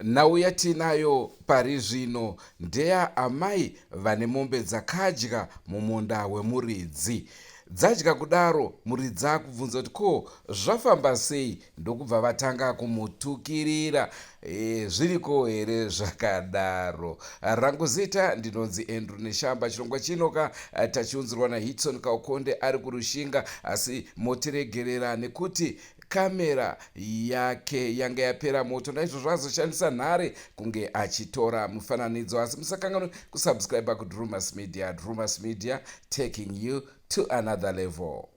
Nhau yatiinayo pari zvino ndeya amai vane mombe dzakadya mumunda wemuridzi. Dzadya kudaro muridzi akubvunza kuti ko zvafamba sei ndokubva vatanga kumutukirira. E, zviriko here zvakadaro? Rangu zita ndinonzi Andrew Neshamba. Chirongwa chino ka eh, tachiunzirwa naHitson Kaukonde ari kuRushinga asi motiregerera nekuti Camera yake yanga yapera moto naizvozvo azoshandisa nhare kunge achitora mufananidzo. Asi musakanganwe kusubscribe kuDrewmas Media. Drewmas Media taking you to another level.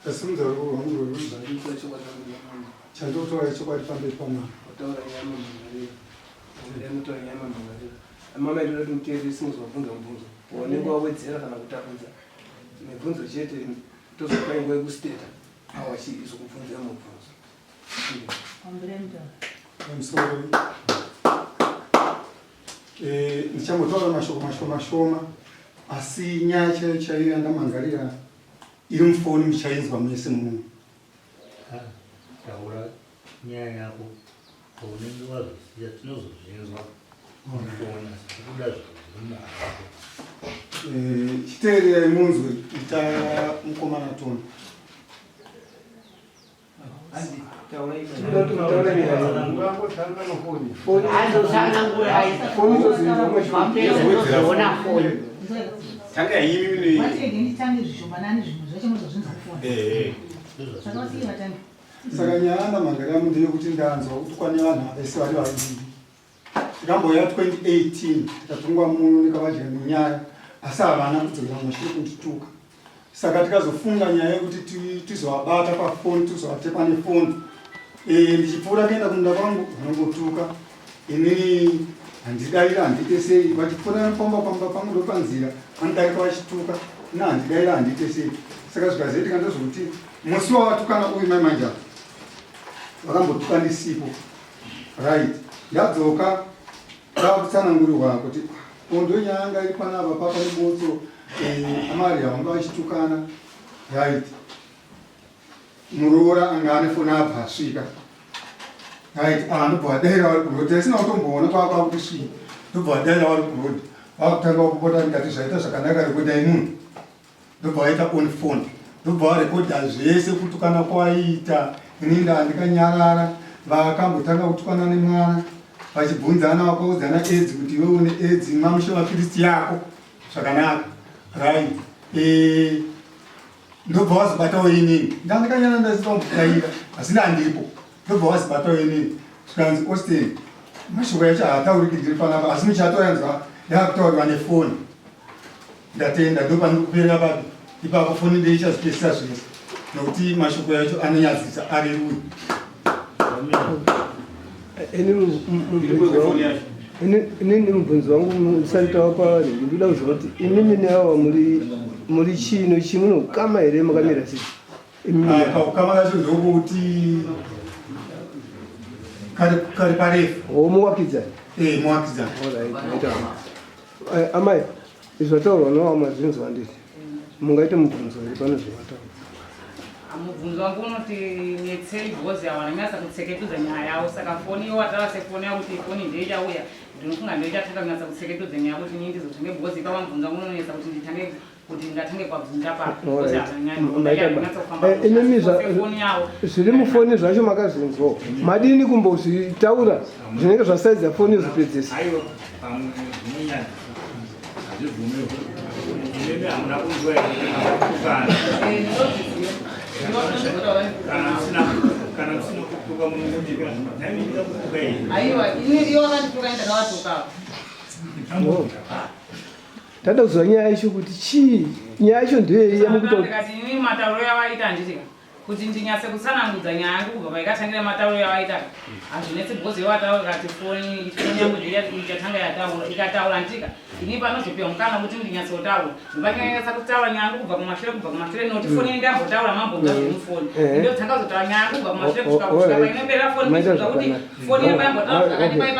Ndasimudza ruoko rwangu rwerudyi chandinotaura ichokwadi pamberi pamwari. Mama itoda kuti muteereri simuzobvunza mubvunzo waunenge wawedzera kana kutapudza mibvunzo chete tozopa nguva yekusteta awa chizokubvunzira mubvunzo. Pamusoro eh, ndichangotaura mashoko mashoma shoma asi nyaya chaiyo chaiyo yandamangarira iri mufoni muchainzwa mese muno. Taura nyaya yako paunenge wazosiya tinozozvinzwa mufoni asi tikuda zvazviri muhako. Eh, chiteererai munzwe ita mukomana Tony. Saka nyaya yandamhangarira ndeyekuti ndanzwa kutukwa nevanhu vese vari vaviri. Tikambouya 2018 tikatongwa muno ndikavadya nenyaya asi havana kudzokera mumashure kundituka. Saka tikazofunga nyaya yekuti tizovabata pafoni tizovatepa nefoni. E, ndichipfuura kuenda kumunda kwangu vanongotuka inini handidaira handiite sei vachipfuura pamba pamba pangu ndopanzira vanodarika vachituka ina handidaira handiite sei saka zvikazoitika ndezvokuti musi wavatukana uyu mai manje apa vakambotuka ndisipo Right. Ndadzoka ndakutsanangurirwa kuti pondo nyaya yanga iri panapa papa nebotso eh, amari vanga vachitukana. Right. Muroora anga ane foni abva asvika. Right, ah, ndobva vadaira vari kuroad. Taisina kutomboona kwava kuti svii. Ndobva vadaira vari kuroad. Vakutanga kupota ndikati zvaita zvakanaka rekodai munhu. Ndobva vaita on phone ndobva varekodha zvese kutukana kwaiita ini ndandikanyarara vakambotanga kutukana nemwana vachibvunzana vakaudzana edzi kuti iwe une edzi mamushe mapiristi yako zvakanaka right eh, ndobva vazobatawo inini ndandikanyarara ndasitaumbodaira asi ndandipo ndobva vazobatawo inini zvikanzi austin mashoko yacho haatauriki ndiri panapa asi muchatoyanzwa yakutaurwa nefoni Ndatenda ndopanokuperera papi ipapo foni ndeichazvipedzisa zvese nokuti mashoko yacho anonyadzisa areruyi. Inini mubvunzo wangu musati tawapa vanhu ndinoda kuziva kuti imimi neava muri muri chii nochii mune ukama here makamira sei? Ah, kaukama kacho ndokuti kari kari parefu. Oh, muwakidzani. Eh, muwakidzani. Alright, maita. Eh, amai, zvataurwa nowamwe zvinzwa handiti? Mungaite mubvunzo here pane zvamataura? Mubvunzo wangu unoti netsei because awa vanonyatsa kutseketudza nyaya yavo saka foni iwo watava sefoni yavo kuti foni ndiyo ichauya ndinofunga ndiyo ichatanga kunyatsa kutseketudza nyaya kuti inini ndizotange because ipapa mubvunzo wangu unonetsa kuti nditange kuti ndatange kwabvunza pa because eh, imimi zviri mufoni zvacho makazvinzwawo madini kumbozvitaura zvinenge zvasaidza foni zvipedzisa Tada kuziva nyaya yacho kuti chii nyaya yacho ndeyei yamukuita matauro yavaita handiti Kuti ndinyatse kutsanangudza nyaya yangu kubva paikatangira matauro yavaita hazvinetsi because ivo vataura kati foni foni yangu ichatanga yataura ikataura ndika ini panozopiwa mukana kuti ndinyatsotaura ndopanyanyatsa kutaura nyaya yangu kubva kumashure kubva kumashure nokuti foni mm. ndambotaura mambonzwa mm. zvemufoni eh. ndotanga kuzotaura nyaya yangu kubva kumashure kusvika kusvika painopera foni ndizwa kuti foni yangu yambotaura zvakati pai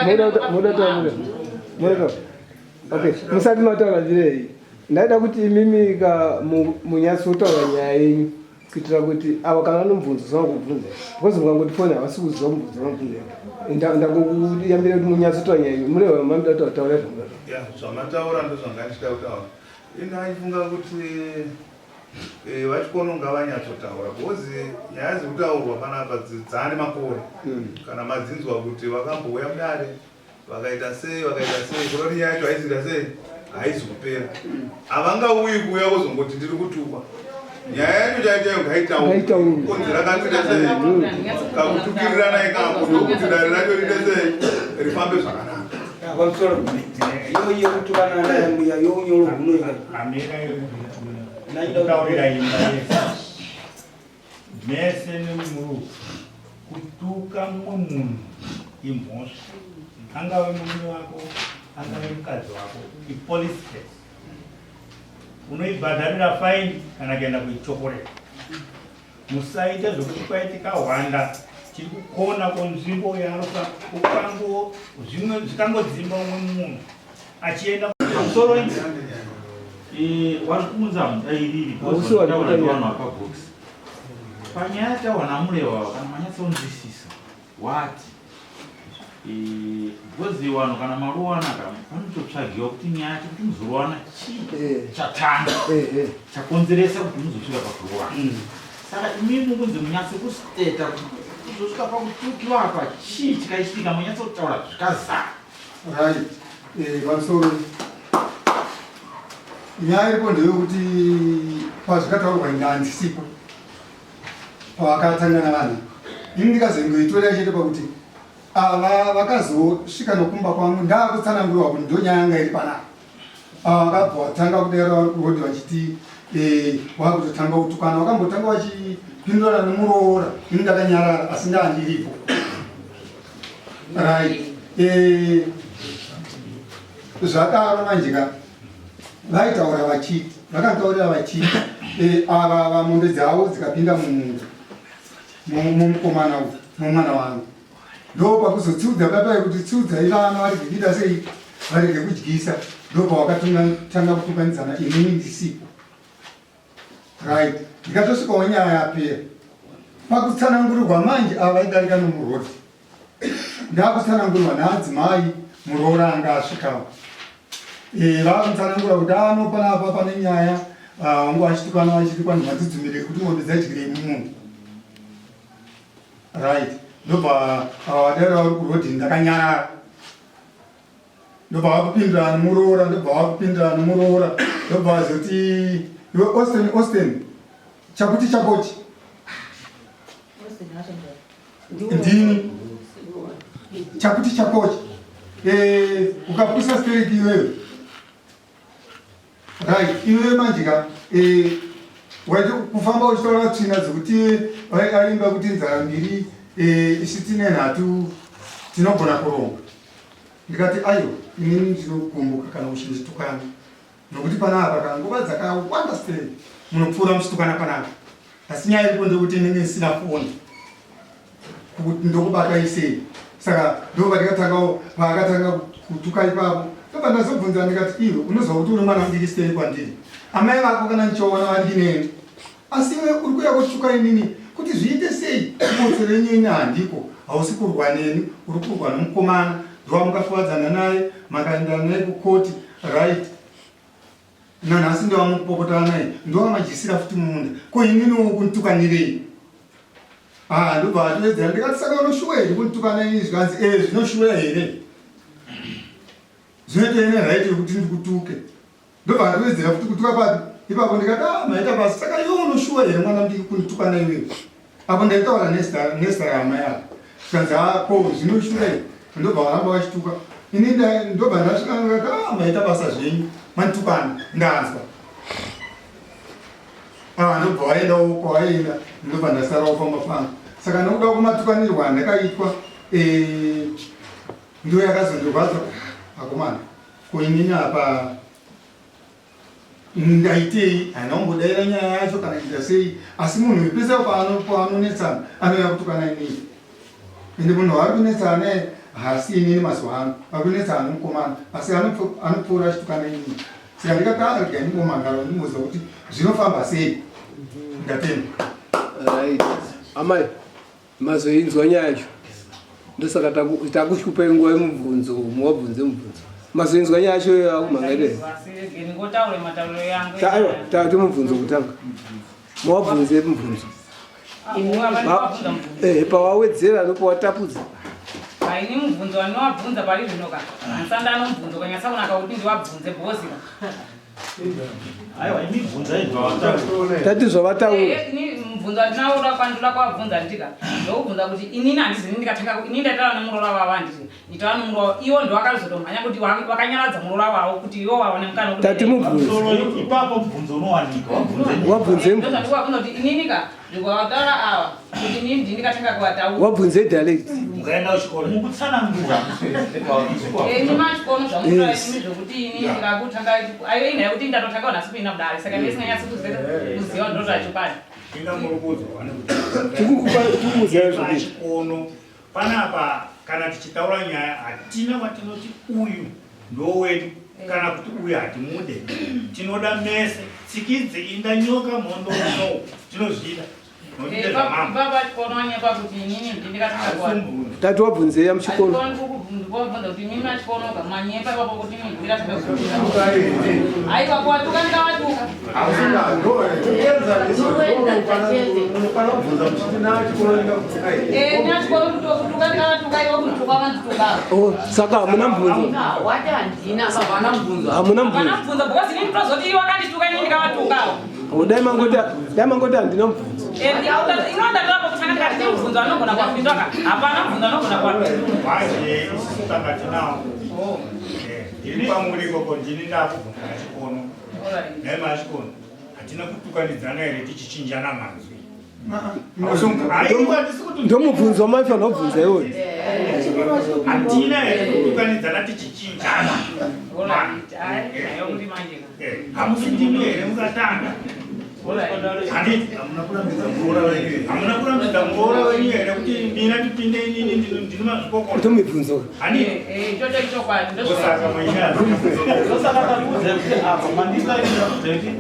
Okay, musati mataura zvirei ndaida kuti imimi ka munyatsotaura nyaya yenyu kuitira kuti avo kana vane mubvunzo zvangu kubvunza because mukangoti foni havasi kuziva mubvunzo vanobvunza ndangokuyambira kuti munyatsotaura nyaya yenyu mureva mamuda kuti vataura zvamuda zvamataura ndozvanga ndichida kutaura ini aifunga kuti eh, vachikono ngavanyatsotaura because nyaya dzekutaurwa panapa dzaane makore hmm. kana madzinzwa kuti vakambouya mudare vakaita sei vakaita sei kuda kuti nyaya yacho haizi kuita sei haizi kupera havangauyi kuuya kuzongoti ndiri kutukwa nyaya yacho chaichayo ngaitaurwe konzera kakuita sei kakutukirirana ikako ndokuti dare racho riite sei rifambe zvakanaka pamusoro iyo iyo kutukana nayambuya younyoro hunoita Taurira imba yese. Mese nemuri kutuka mumwe munhu imhosva, angave murume wako, angave mukadzi wako, ipolice case. Unoibhadharira fine kana kuenda kuichokorera. Musaita zvekuti kwaitika hwanda chiri kukona kunzvimbo yaanofa ukango zvimwe zvikangodzimba umwe munhu achienda pamusoro eh, wari kuunza mudairiri vanhu vapabhokisi panyaya yataurwa namurewa kana manyatsonzwisisa wati eh, because vanhu kana marowana ka panototsvagiwa kuti nyaya yacho kuti muzorowana chii eh. chatanga chakonzeresa kuti muzosvika pakurowana mm. saka imimi mukunzi munyatse kusteta kuti kuzosvika pakutukiwa apa chii chikaitika munyatsotaura zvikazara Right. Eh, pamusoro. Nyaya iripo ndeyekuti pazvikataurwa inga handisipo pavakatangana vanhu. Ini ndikazongoitorera chete pakuti ava vakazosvika nokumba kwangu ndakutsanangurwa kuti ndonyaya yanga iri panapa. Ava vakabva vatanga kudera vari kurodhi vachiti eh, vakutotanga kutukana vakambotanga vachipindurana nemuroora ini ndakanyarara asi ndaandiripo. Right. Eh, zvadaro manje ka vaitaura vachiti vakantaurira vachiti eh, ava vamombe dzavo dzikapinda mumukomana uyu mumwana wangu ndo pakuzotsiudza baba kuti tsiudzai vana varege kuita sei varege kudyisa ndo pavakatanga kutunganidzana inini ndisipo Right. Ndikatosvikawo nyaya yapera. Pakutsanangurirwa manje ava vaidarika nomuroad. Ndakutsanangurirwa naadzimai muroora anga asvikawo. Eh, vakutsanangura kuti ano panapa pane nyaya ah, wangu achitukana vachitukana madzidzumire kuti mombe dzadyirei mumunhu. Right. Ndobva ava vadara vari kuroad ndakanyarara. Ndobva vakupindura anomuroora ndobva vakupindura anomuroora ndobva vazoti iwe Austin Austin chakuti chakochi ndini chakuti chakochi eh, ukapusa stereki iwewe Right, iwe manje ka eh waiti kufamba uchitaura tsvina dzekuti aimba kuti nzara mbiri eh isu tine nhatu tinogona kuronga. Ndikati aiwa, inini ndinogumbuka kana uchinditukana nokuti panapa ka nguva dzakawanda sei munopfuura muchitukana panapa, asi nyaya iripo ndekuti inenge isina foni kuti ndokubata sei. Saka ndopandikatangawo paakatanga kutuka ipapo, ndobva ndazobvunza ndikati iwe unoziva kuti uri mwana mudiki sei kwandiri, amai vako kana ndichiona vadiki neni, asi iwe uri kuya kutuka inini kuti zviite sei? Botso renyu ini handiko, hausi kurwa neni, uri kurwa nomukomana ndowamukafuwadzana naye makaenda naye kukoti, right? Nanhasi ndowamukupopotana naye, ndowamadyisira futi mumunda, ko ininiwo kunitukanirei? Ah, ndobva atowedzera ndikati saka unoshuwa here kunitukana ini? Zvikanzi ee, zvinoshuwa here, zvinoita ine right yekuti ndikutuke. Ndobva atowedzera futi kutuka papi ipapo, ndikati ah, maita basa. Saka iwe unoshuwa here mwana mudiki kunitukana iwewe? Apo ndaitaura nezita raamai apa, zvikanzi ah, ko zvinoshura here? Ndobva varamba vachituka ini, ndobva ndasvika ndikati ah, maita basa zvenyu manitukana, ndanzwa. Ah, ndobva waendawo kwawaienda, ndobva ndasarawo pamba pangu. Saka nokuda kwematukanirwo andakaitwa, eh, ndo yakazondirwadza akomana, ko inini apa ndaitei? Haina kumbodaira nyaya yacho kana kuita sei, asi munhu uyu pese paanonetsana anouya kutukana inini, ende munhu waari kunetsana naye haasi inini mazuva ano, ari kunetsana nomukomana, asi anopfuura achitukana inini. Saka ndikati ah, regai ndimbomangara ndimboziva kuti zvinofamba sei. Ndatenda. Right. Amai, mazoinzwa nyaya yacho, ndosaka takushupai nguva yemubvunzo, muwabvunze mubvunzo. Mazoinzwa nyaya yacho yakumhangarira? Ngotaure matauriro yangu. Aiwa, tati mubvunzo kutanga, muwabvunze mubvunzo. Eh, pawawedzera nopawatapudza. Ini mubvunzo wandinowabvunza pari zvino ka handisanda anomubvunzo kanyatsa kunaka kuti ndiwabvunze bhozi ka. Aiwa, imi bvunzai zvawataura. Tati zvavataura. Eh, ini mubvunzo wandinawoda kwandoda kuwabvunza nditika ndokubvunza kuti inini handizini ndikatanga ini ndataura nemuroora wavo, handiti nditaura nemuroora iwo ndowakazotomhanya kuti wakanyaradza muroora wavo kuti iwo waone mukana wekuti- Tati mubvunzo. Pamusoro ipapo mubvunzo unowanika, wabvunze. Wabvunze mubvunzo. Ndozvandikuwabvunza kuti inini ka ndikawataura ava kuti inini ndini ndikatanga kuwataura. Wabvunze dialect. Mukaenda kuchikoro mukutsanangura. Ini machikono zvamunotaura Yes. imi zvokuti ini ndikakutanga ayo ina yekuti ndatotanga nhasi kuina kudare, saka ndisinganyatsi kuziva ndozvachokwadi. Inga muri kuudzwa nekuti Tikukuziva zvokuti pachikono panapa kana tichitaura nyaya hatina watinoti uyu ndowedu kana kuti uyu hatimude, tinoda mese, tsikidzi, inda, nyoka, mhondoro, no tinozvida nokuti ndezvamambo. Baba chikono wanyepa kuti inini ndini ndikatanga kuwataura. Tati wabvunzei yamuchikono? Ndikubvunza kuti mimi achikonoka manyepa ipapo kuti mimi ndikatanga kuwataura. Aiwa, kuwatuka ndikawatuka. Eh, nachikono kutuka ndikawatuka, iwo kutuka vandituka. Oh, saka hamuna mubvunzo? Wati handina. Hamuna mubvunzo? Hapana mubvunzo because inini tozoti iwo wakandituka, inini ndikawatukawo. Oh, dai mangoti handina mubvunzo. Inondatirapo kutanga ndikati nemubvunzo anogona kuwapindura ka, hapana mubvunzo anogona kuwapindura. Manje isusu tanga tinawo. Ndiri pamuri ikoko, ndini ndakubvunza machikono. Nhai machikono, hatina kutukanidzana here tichichinjana manzwi? Aiwa, handisi kuti Ndomubvunzo wamaifanira kubvunza iwoyo. Hatina here kutukanidzana tichichinjana? Yokuti manje ka. Hamusi ndimi here mukatanga? Handiti hamuna kurambidza muroora wenyu here kuti mina ndipinde inini ndini mazvikokota? Ndomibvunzo. Handiti Ichocho ichokwadi. Osaka mwenyana. Ndosaka takuudza kuti apa mandikaita kuti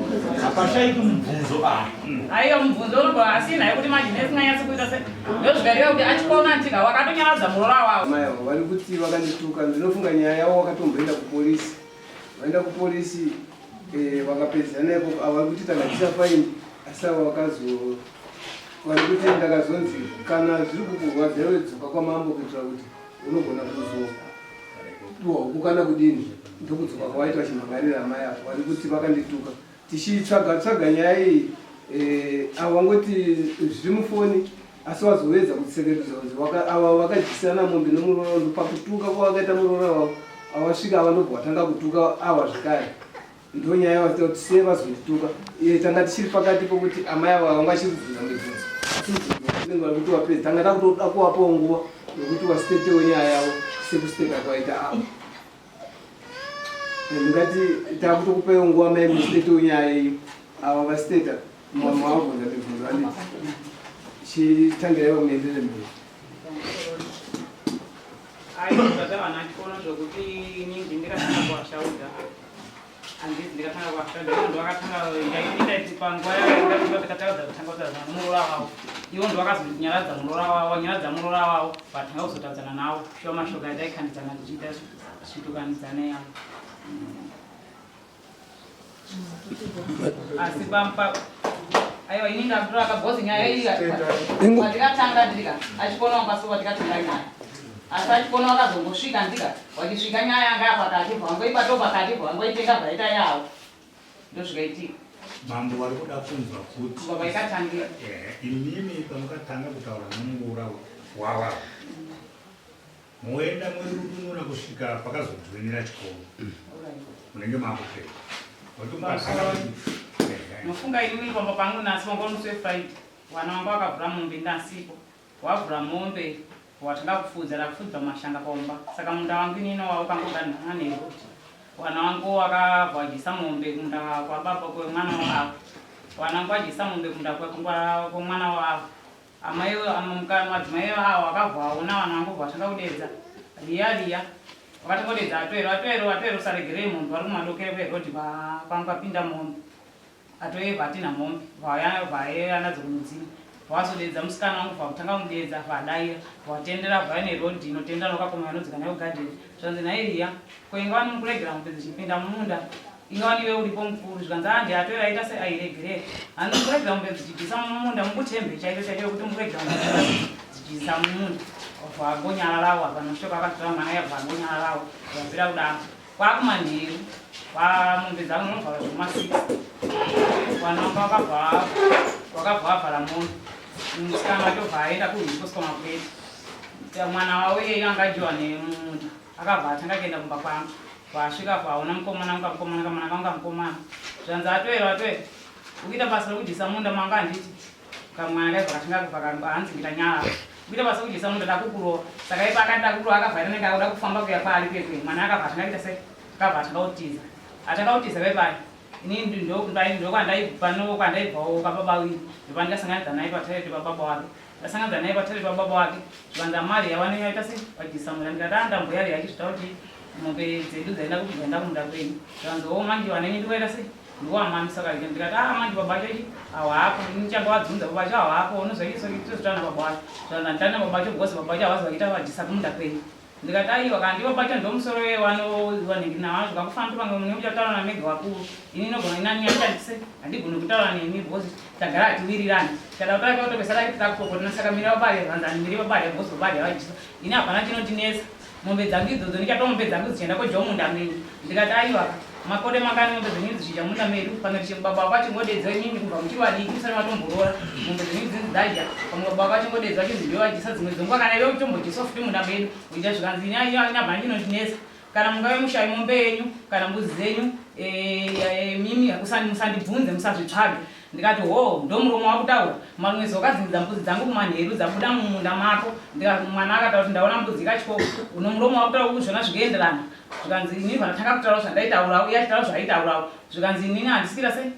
hapashaiki mubvunzo apa. Aiwa, mubvunzo unobva, asi naye kuti manje nesinganyatsi kuita se ndozvikareva kuti achikona antika wakatonyaradza muroora wavo. Mai avo vari kuti vakandituka, ndinofunga nyaya yavo wakatomboenda kupolisi, vaenda kupolisi, eh, vakapedzana ikoko. Avo vari kuti takabvisa faini, asi avo vakazo vari kuti ndakazonzi kana zviri kukurwadza iwe dzoka kwamambo kuitira kuti unogona kuzopiwa huku kana kudini. Ndokudzoka kwawaita vachimhangarira amai avo vari kuti vakandituka. Tichitsvaga tsvaga nyaya iyi, eh, avo vangoti zviri mufoni, asi vazoedza kutsekerudza kunzi ava vakadyisana mombe nomuroora wavo, pakutuka kwavakaita muroora wavo awasvika ava ndobva watanga kutuka awa zvekare. Ndo nyaya yavaita kuti sei vazondituka. Eh, tanga tichiri pakati pokuti amai ava vanga vachiri kubvunza mibvunzo, asi mibvunzo vanenge vari kuti wapedza, tanga takutoda kuvapawo nguva yokuti wasitetewo nyaya yavo. Sekusiteka kwaita avo. Ndingati takutokupai nguva mai musitetewo nyaya yenyu. Ava vasiteta mavabvunza mibvunzo handiti. Chitangirai vamuenderere mberi. Aiwa zvatawana chikono zvokuti ini ndikatanga kuwashaudha. Handiti ndikatanga kuwashaudha ivo ndovakatanga ndaiti panguva yatakataudza kutanga kutaura nomuroora wavo. Ivo ndovakazonyaradza muroora wavo, wanyaradza muroora wavo vatanga kuzotaudzana navo. Shuwa mashoko ataikandidzana tichiita tichitukanidzana yavo. Asi pampa aiwa ini ndakutora kabhozi nyaya iyi patikatanga ndika achikona wanga patikatanga nyaya asi achikona wakazongosvika ndika wachisvika nyaya yanga yapakati bvangoibato pakati bvangoitenga bvaita yawo ndozvikaitika. Mambo vari kuda kunzwa kuti baba ikatangira imimi pamukatanga kutaura nomuroora wava Moenda moirudunura kusvika pakazojoinira chikoro. Munenge makupera. Nofunga inini pamba pangu nhasi wanga musi weFriday. Wana wanga wakavhura mombe ndasipo. Wavhura mombe watanga kufudza rakufudza mashanga paumba. Saka munda wangu inini wakangoganhana neroad. Wana wangu wakavhajisa mombe kumunda kwababa kwemwana wavo. Wana wangu wajisa mombe kumunda kwemwana wavo. Amai madzimai awo akabva aona vana vangu vatanga kudedza riya riya vakatanga kudedza atoero atoero atoero usaregerei mombe vari kumadokero kwerodhi kwangu apinda mombe atoeva atina mombe vauya nadzo kumudzimu vazodedza musikana wangu vakutanga kumudedza vadaira vatendera vauya nerodhi inotendera nokakoma vanodzika nayo gadheni zvanzi nhai riya ko inga wani mukuregera mombe dzichipinda mumunda Inga wani iwe uripo mukuru zvikanzi ah ndiatoera aita se airegerera hanzi mukuregera mombe dzichibvisa mumunda mukutembe chaicho chaicho yekuti mukuregera mombe dzichibvisa mumunda vagonyararawo apa noshoka akatora mwana yabva agonyararawo vapera kudaro kwakumanheru mombe dzangu novhara zvekuma 6 vanonga wakabva wakabva wavhara mombe musikana wacho bva aenda kuhwiswa makwete mwana wavo iyeyo anga adyiwa nemunda Akabva atanga kuenda kumba kwangu. Paasvika apo aona mukomana wangu kamukomana kamwana kangu kamukomana. Zvanzi atoero atoero. Ukuita basa rekudyisa munda mangu handiti. Kamwana kaibva katanga kubva kangu hanzi ndikanyarara. Ukuita basa rekudyisa munda dakukurova. Saka ipa akati dakukurova akabva aita nenge akuda kufamba kuya kwaari kuye kuye. Mwana akabva atanga kuita sei? Akabva atanga kutiza. Atanga kutiza paipai. Ini ndokwandaibva nokwandaibvawo kwababa wini. Ndopandikasanganidza naye patoilet pababa wake. Ndasanganidza naye patoilet pababa wake. Zvikanzi amari yavanenge vaita sei vadyisa munda ndikati ah ndambuya ari achizvita kuti mombe dzedu dzaenda kupi dzaenda kumunda kwenyu. Zvikanzi oh manje vanenge ndikuvaita sei ndikuwamamisa kaita ndikati ah manje baba acho chi hawaapo ini ndichangovabvunza baba acho hawaapo unozoiso tozotana baba wacho. Zvikanzi handitani nababa acho because baba acho havazi vachiita vadyisa kumunda kwenyu. Ndikati aiwa kana ndivo pacho ndomusoro wevanenge navanhu zvakakufana pamwe mune muchataura namega vakuru ini inogona inani yachandise handigoni kutaura nemi because tagara hatiwirirani kada kutaura kwakutopesa dai takupopotana saka mira vabare vanzani mire vabare because vabare vajisa ini hapana chinondinetsa mombe dzangu idzodzo ndichato mombe dzangu dzichienda kodyawo munda menyu ndikati aiwa makore mangani mombe dzenyu dzichidya munda medu pamwe baba wako achingodedza imimi kubva muchiri vadiki musati matomborora mombe dzenyu dzinzi dzadya pamwe baba wako achingodedza achinzi ndiwe vadyisa dzimwe dzenguva kana iwe uchitombodyiswa futi munda medu uita zvikanzi inabva ndinondinetsa kana mungave mushayi mombe yenyu kana mbudzi dzenyu eh, eh, mimi musandibvunze musazvitsvage Ndikati hoo ndomuromo wakutaura marimwe zuva wakadzingidza mbudzi dzangu kumanheru dzabuda mumunda mako ndikati mwana akataura kuti ndaona mbudzi ikatyoka uno muromo wakutaura kuti zvona zvikuenderana zvikanzi inini vanatanga kutaura zvandaitaurawo iye achitaura zvaaitaurawo zvikanzi inini handisikira sei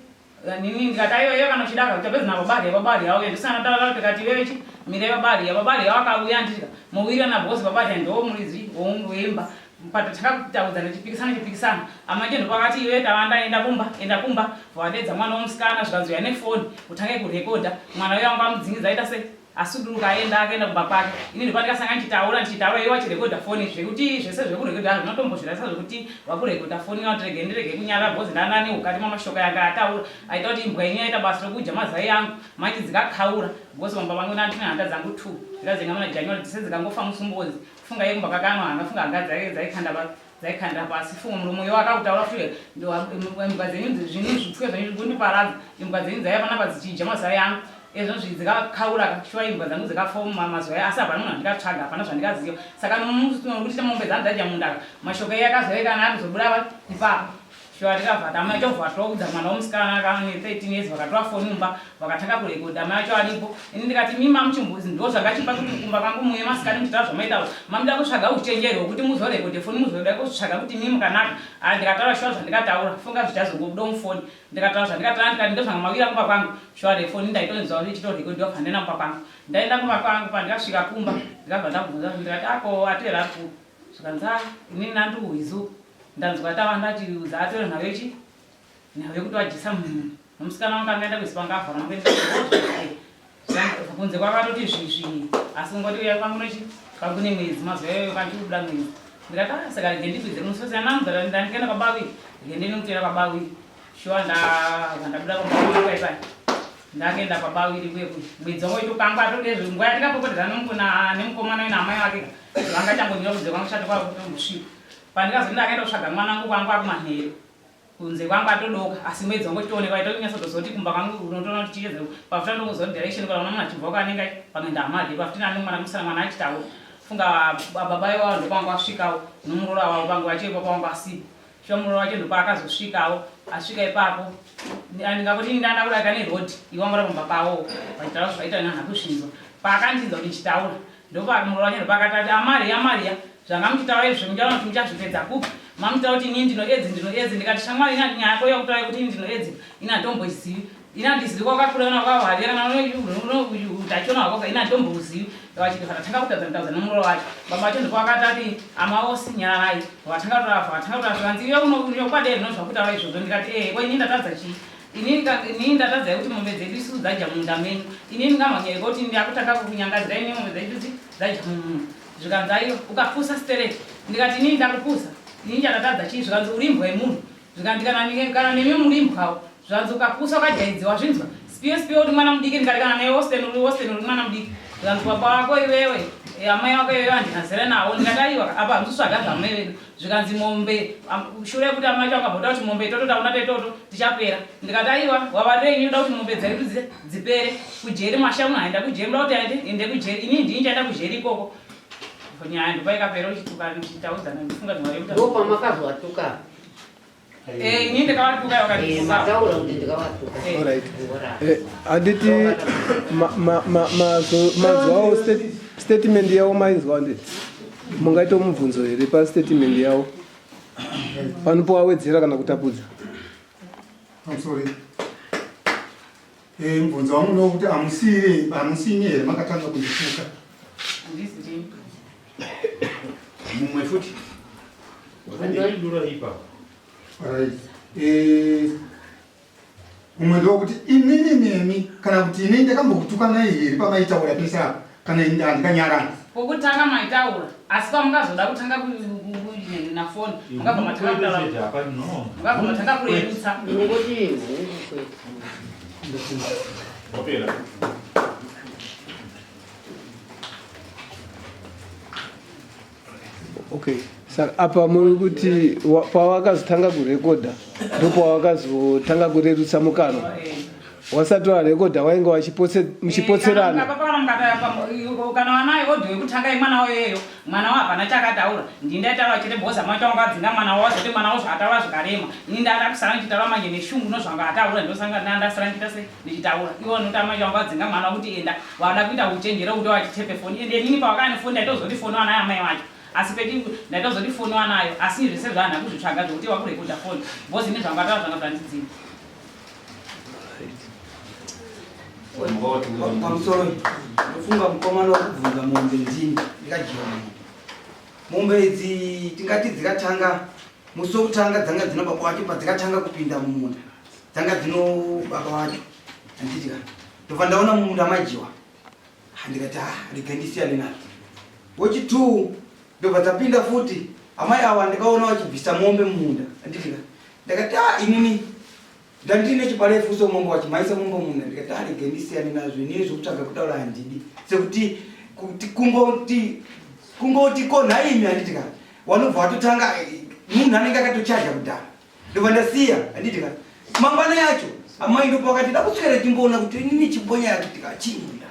nini ndikati aiwa iwe kana uchida uchapedza nababa riya baba riya auya ndisana taura tikati iwewe chi mire baba riya baba riya wakauya ndika mowirirana boss baba riya ndo muridzi wemba patakataudzana tichipikisana tichipikisana amanje ndopakati iwe tawanda enda kumba enda kumba vadedza mwana wemusikana zvikanzi uya nefoni utange kurekodha mwana uya wanga amudzingidza aita sei asuduruka aenda akaenda kumba kwake ini ndopandikasanga ndichitaura ndichitaura iwe wachirekodha foni zvekuti zvese zvekurekodha hazvinotombozvirasa zvekuti wakurekodha foni kana kuti rege ndirege kunyarara bhozi ndanga neukati mamashoko yanga ataura aita kuti imbwa yenyu yaita basa rokudya mazai angu manje dzikakaura bhozi vamba vangu ndandine handa dzangu two ndikazenga muna january dzese dzikangofa musumbozi Funga iye kumba kakanwa hanga funga hanga dzake dzaikanda pa dzaikanda pasi funga muromo iwo akakutaura futi imbwa dzenyu zvinhu zvipfuyo zvenyu zvikundiparadza imbwa dzenyu dzaiva panapa dzichidya mazai angu ezvo zvi dzikakaura shuwa imbwa dzangu dzikafoma mazai asi hapana munhu andikatsvaga hapana zvandikaziva saka nokuti mombe dzangu dzadya mundaka mashoko iye akazoekana akuzobuda ipapo. Shuwa tikabva tamai tobva toudza mwana wemusikana akane 13 years vakatora foni mumba vakatanga kurekodha mai vacho aripo. Ini ndikati mimi mamuchimbuzi ndo zvakachipa kuti kumba kwangu muye masikati muchitaura zvamaitaura. Mamuda kutsvaga uchenjeri hwekuti muzorekodhe foni muzoda kutsvaga kuti mimi mukanaka. Ah ndikataura shuwa zvandikataura funga zvichazongobuda mufoni. Ndikataura zvandikataura ndikati ndozvanga mawira kumba kwangu. Shuwa refoni ndaitonzwa ichitorekodhiwa pandena kumba kwangu. Ndaenda kumba kwangu pandikasvika kumba ndikabva ndabvunza ndikati ako atera ari kupi. Zvikanzi ah inini nandikuhwizu Ndanzwa tava ndachiudza atore nhau yechi nhau yekuti wajisa munhu nomusikana wangu angaenda kuzipa angavhara kunze kwakatoti zvisvi asi ungoti uya kwangu nochi kwangu nemwedzi mazuva iyoyo kanti kubuda mwedzi ndikati ah saka rege ndikwidze munososiyana ndandikaenda kwabawi rege ndinotera kwabawi shuwa ndabva ndabuda kwabawi kwaipai ndakaenda kwabawiri kuye kuye mwedzi wangu waitokangwa atodezve nguva yatikapopotedzana nemukomana uyu naamai vake vangachangonyora kunze kwangu chati kwakutombosvipa Pandikazoti ndakaenda kutsvaga mwana wangu kwangu akumanheru kunze kwangu atodoka asi mwedzi wangu uchitoonekwa aitonyatsotoziva kuti kumba kwangu unotoona kuti chiedza pafuta ndokuziva kuti direction kana munhu achibva kwaanenge panoenda hama hake pafuti nani mwana musana mwana achitaura funga baba iwawo ndokwanga wasvikawo nomuroora wavo pangu vacho ipapo wanga asipo shuwa muroora wacho ndopaakazosvikawo asvika ipapo ndingakuti ndanda kudarika neroad iwanga uri pamba pavo vachitaura zvaita nana kuzvinzwa paakandinzwa kuti ndichitaura Ndopamuroora ndopakatati aMaria Maria zvanga muchitaura izvi muchaona kuti muchazvipedza kupi mamutaura kuti ini ndino edzi ndino edzi ndikati shamwari ina nyaya yako yakutaura kuti ini ndino edzi ini handitomboizivi ini handizivi kwakakura kana kwawavira kana utachiona hwako ini handitombozivi vachiti vakatanga kutaudza kutaudza nomuroora wacho baba vacho ndopakatati amaosi nyararai vakatanga kutaura vakatanga kutaura zvikanzi iwe unokwadei rinozvakutaura izvozvo ndikati ee ko ini ndatadza chii Inini ndatadza kuti mombe dzedu isusu dzadya mumunda menyu. Inini ngamhanyire kuti ndakutanga kukunyangadzira ini mombe dzedu dzadya mumunda. Zvikanzi aiwa ukapusa stereki. Ndikati inini ndakupusa. Inini chandatadza chii zvikanzi uri imbwa yemunhu. Zvikanzi kana kana nemi muri imbwawo. Zvikanzi ukapusa ukajaidziwa zvinzwa. Sipiwe sipiwe uri mwana mudiki ndikati kana newe Austin uri Austin uri mwana mudiki. Zvikanzi baba wako iwewe amai wako iwewe handina zera nawo. Ndikati aiwa apa handisitsvaga zvamai vedu. Zvikanzi mombe shure yekuti amai vacho vakamboda kuti mombe itoto taona tetoto tichapera ndikati aiwa wavarirei ini ndoda kuti mombe dzedu dzipere kujeri masha munhu aenda kujeri muda kuti aende ende kujeri ini ndini chaenda kujeri ikoko nyaya ndopaikapera uchituka ndichitaudzana ndifunga zvimarekuti ndopamakazwatuka Eh, ini ndakavatuka vakandituka. Eh, mataura kuti ndakavatuka. Eh. Alright. Eh, handiti manzwawo statement yavo mainzwa handiti mungaita mubvunzo here pastatement yavo panopo wawedzera kana kutapudza I'm sorry. Eh, mubvunzo wangu ndokuti amusiri amusini here makatanga kundituka Handisi ndini. Mumwe futi. Wakandidura ipapo. Right. Eh, mumwe ndokuti inini nemi kana kuti inini ndakambokutukanai here pamaitaura pese apa kana ini handikanyarana Pokutanga maitaura asi pamukazoda kutanga nafoni mukabva matanga kutaura mukabva matanga kurerutsa. Ndingoti hungu kwete. Wapera. Okay, saka apa muri kuti pawakazotanga kurekodha ndopawakazotanga kurerutsa mukanwa wasati warekodha wainge muchipotserana kana wanayo odho yekutanga yemwana wayoyeyo mwana wa hapana chakataura ndini ndaitaura chete bhoza macho wanga adzinga mwana wavo wazoti mwana wo zvaataura zvikarema ini ndada kusara ndichitaura manje neshungu nozvanga ataura ndosanga ndasara ndichita se ndichitaura ivo vanoti amai vangu vadzinga mwana kuti enda vada kuita uchenjere kuti vachitepe foni ende inini pavakaya nefoni ndaitozoti foni wanayo amai vacho asi peti ndaitozoti foni wanayo asi zvese zvaana kuzvitsvaga zvekuti vakurekodha foni bhozi ini zvanga taura zvanga zvandidzini pamusoro ndofunga mukomana wekubvunza mombe ndini ndikadyiwa mombe mombe idzi tingati dzikatanga musi wekutanga dzanga dzina baba wacho padzikatanga kupinda mumunda dzanga dzino baba wacho handiti ka ndobva ndaona mumunda madyiwa ndikati ah rega ndisiyane nadzo wechi2 ndobva dzapinda futi amai awa ndikaona vachibvisa mombe mumunda handiti ka ndakati ah inini ndandine chiparefu so mombe wachimhaisa mombe mumunda ndikati ah rega ndisiyane nazvo inini zvekutsvaga kutaura handidi sekuti kuti kungoti kungoti ko nhaimi handiti ka wanobva watotanga munhu anenge akatochaja kudhara ndobva ndasiya handiti ka mangwana yacho amai ndopa vakati da kuswera chimboona kuti inini chimbonyaya kuti ka chii munda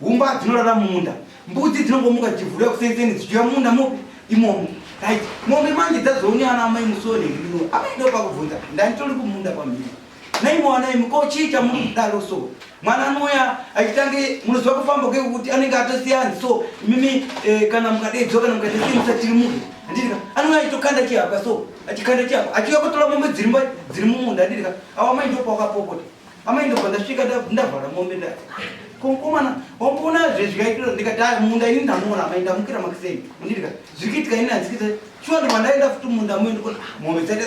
humba dzinorara mumunda mbudzi dzinongomuka dzichivhurira kuseniseni dzichiuya mumunda mupi imomo. Right, mombe manje dzazoone ana amai musi wenhingirino. Amai ndopakubvunza, ndanditori kumunda kwamhiri. Nhai mwana imi, ko chii chamuri kudaro so? Mwana anouya achitange munoziva kufamba kwekuti anenge atosiya hanzi so imimi eh, kana mukadedzwa kana mukaita sei musatirimuke. Handiti ka? Anouya achitokanda chihapwa so, achikanda chihapwa, achiuya kutora mombe dziri mba dziri mumunda handiti ka? Awo amai ndopawakapopota. Amai ndobva ndasvika ndavhara mombe ndati ko mukomana wamboona zvezvikaitira ndikati aya munda ini ndamuona amai ndamukira makuseni ndika zviri kuitika ini handisi shuwa ndobva ndaenda futi munda muye ndikuona ah, mombe dzaita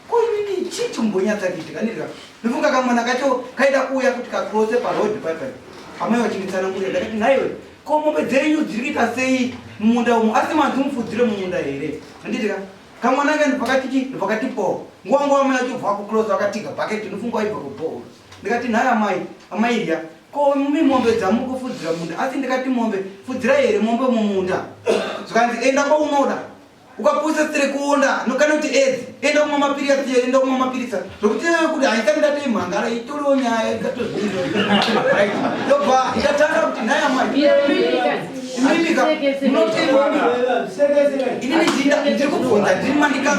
ko inini chii chimbonyatsa kuitika ndika ndofunga kamwana kacho kaida kuuya kuti kakrose paroad paipai amai vachinditsanangurira ndakati nhaiwe ko mombe dzenyu dziri kuita sei mumunda umu asi manzi mufudzire mumunda here handiti ka Kamwana ke ndopakati chi ndopakati po. Nguva nguva amai achibva ku close akatiga bucket ndofunga waibva ku bowl. Ndikati nhai amai, amai iya. Ko mimi mombe dzamuri kufudzira munda asi ndikati mombe fudzirai here mombe mumunda. Zvikanzi enda kwaunoda. Ukapusa sire kuonda nokana kuti edzi enda kumwa mapiritsi enda kumwa mapiritsi zvokuti kuti haisati ndatoimhangara itoriwo nyaya ikatozviita. Right. Ndobva ndatanga kuti nhai amai. Imimika inini ndiri kubvunza ndiri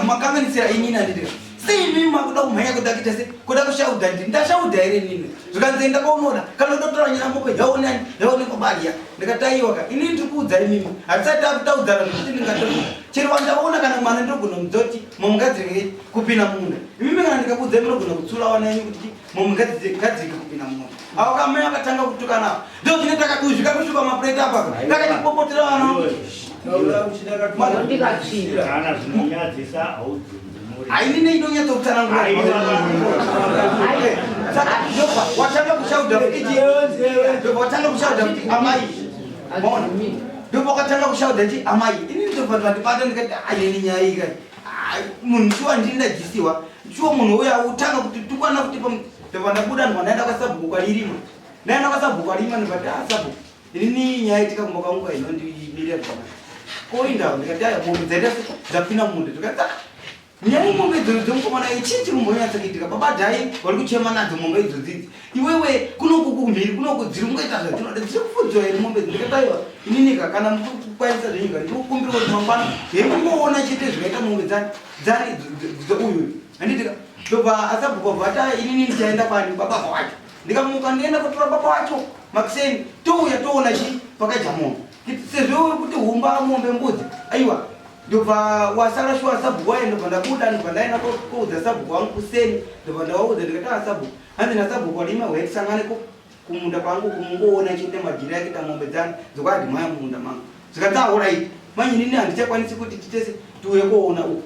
makanganisira inini anditi sei imimi makuda kumhanya kuda kuita se kuda kushaudha ndini ndashaudha here inini zvikanzi enda kwaunoda kana udotora nyaya moko yaonani yaonekwa bariya ndikati aiwa ka inini ndiri kuudza imimi hatisati takutaudzana zvekuti ndingato chero wandaona kana mwana ndinogona kumudza kuti mamungadzirike kupinda mumunda imimi kana ndikakuudzai munogona kutsura wana yenyu kuti mumungadzirike kupinda mumunda avo kamai vakatanga kutukana ava ndo zvine takaduzvika kusvika mapureta apa takachipopotera vana haini neidonyatsa kutsanangura saka ndobva watanga kushaudha ndobva watanga kushaudha kuti amai maona ndobva wakatanga kushaudha ti amai ini ndobva ndandibata ndikati ayeni nyaya iyi kai munhu shuwa ndini ndajisiwa shuwa munhu uya utanga kuti tukwana kuti Ndobva ndabuda ndobva ndaenda kwasabhuku kwaRirima. Ndaenda kwasabhuku kwaRirima ndobva ndati ah sabhuku inini nyaya itika kumba kwangu ka inondimirira zvakanaka. Ko indawo ndikati aya mombe dzaita se dzapinda mumunda ndikati ah nyaya yemombe idzodzo dzemukomana iyi chii chiri kumbonyatsa kuitika baba dhai vari kuchema nadzo mombe idzodzi idzi iwewe kunoku kumhiri kunoku dziri kungoita zvadzinoda dziri kufudzwa here mombe idzi ndikati aiwa ininika kana muri kukwanisa zvenyika ndiri kukumbira kuti mangwana hemungoona chete zvikaita mombe dzani dzani dzeuyu Handitika ndobva asabhuku obva ati inini ndichaenda kwani baba wacho ndikamuka ndienda kotora baba wacho makuseni touya toona chi pakaja mombe sezvo uri kuti humba mombe mbudzi aiwa ndobva wasara shuwa sabhuku waye ndobva ndabuda ndobva ndaenda koudza sabhuku wangu kuseni ndobva ndawaudza ndikati asabhuku ah, hanzi nasabhuku walima huya tisangane ko kumunda kwangu kumungoona chete majiri akaita mombe dzani dzokwadhimaya mumunda mangu zvikanzi ahoraiti manje inini handichakwanisi kuti titese tiuye koona uku